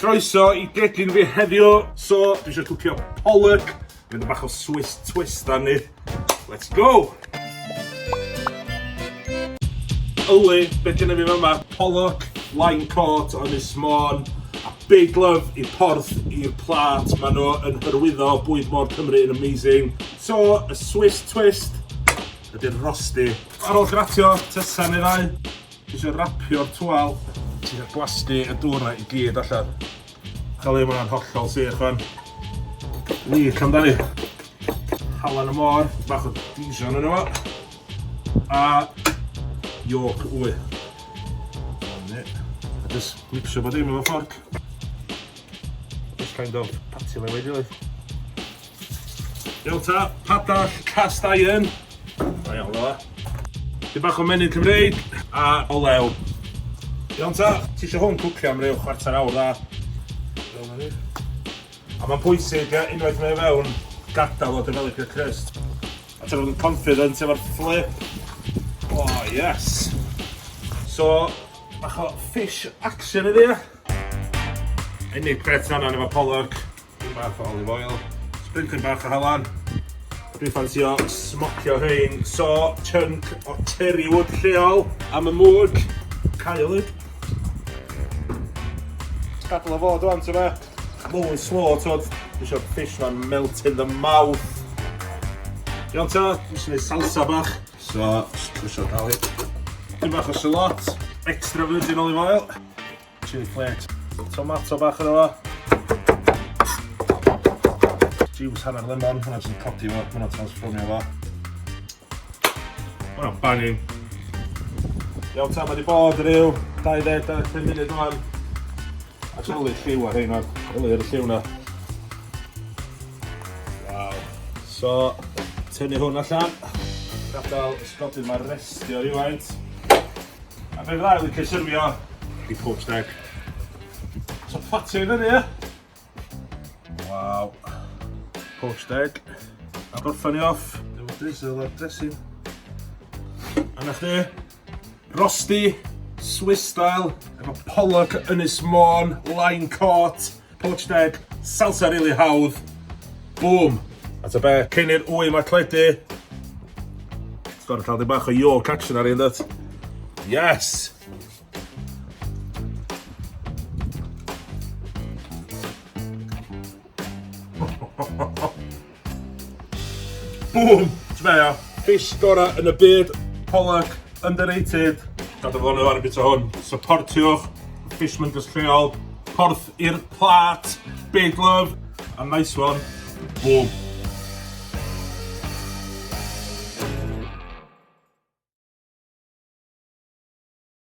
Croeso i gegin fi heddiw. So, dwi eisiau cwcio pollock. Mynd bach o Swiss twist arni. Let's go! Yli, be gynna fi fama? Pollock, Line Court o Ynys Môn. A big love i Porth i'r Plât. Maen nhw yn hyrwyddo bwyd môr Cymru yn amazing. So, y Swiss twist ydy'r rosti. Ar ôl gratio, tysan neu ddau, Ti isio rapio'r twal. Ti isio gwasgu y dŵr 'na i gyd allan. Cael ei hwnna'n hollol sych fan. Wych amdani. Halen y môr, bach o Dijon yno fo. A yolk wy. A just mixio bod dim efo fforc. Just kind of patio fe wedi gilydd. Iawn ta, padall cast iron. Da iawn o. Dipyn bach o menyn Cymreig a olew. Iawn ta, ti eisiau hwn cwcio am ryw chwarter awr dda. Fel ni. A mae'n pwysig, ia, unwaith mae o fewn, gadael o developio crust. A ti'n fod yn confident efo'r flip. Oh, yes. So, bach o fish action iddi, ia. Unig peth angen efo pollock. Dipyn bach o olive oil. Sprinkling bach o halan. Dwi'n ffansio smocio rhein. So, chunk o cherry wood lleol am y mwg. Cael lid. Gadael o fod wan, ti'n fe? Low and slow, ti'n Dwi eisiau'r fish ma'n melt in the mouth. Iawn ta, dwi eisiau gwneud salsa bach. So, dwi eisiau dal i. Dipyn bach o shallot, extra virgin olive oil. Chili flakes. Tomato bach yno fo. Juice hanner lemon, hwnna jyst yn codi fo, hwnna'n transformio fo. Hwnna'n banging. Iawn ta, mae wedi bod ryw 20-25 munud rwan. A ti'n yli lliw ar hyn, yli ar y lliw na. Waw. So, tynnu hwn allan. Gadael y sgodyn ma'n restio rhywfaint. A be fydda i'n licio syrfio ydi poached egg. So platio i fyny, ia? Waw. Poached egg. A gorffan ni off efo drizzle a'r dressing. A na chdi, rosti, Swiss style, efo pollock Ynys Môn, line caught, poached egg, salsa rili hawdd. Boom! A ta be, cyn i'r wy ma cledu, ti'n gorau cael dim bach o yolk action ar un, dwyt? Yes! Boom! Ti'n be, ia? Fish gora yn y byd, pollock, underrated. Gadael fo ar y bit o hwn. Supportiwch fishmongers lleol, Porth i'r Plât, big love, a nice one. Boom.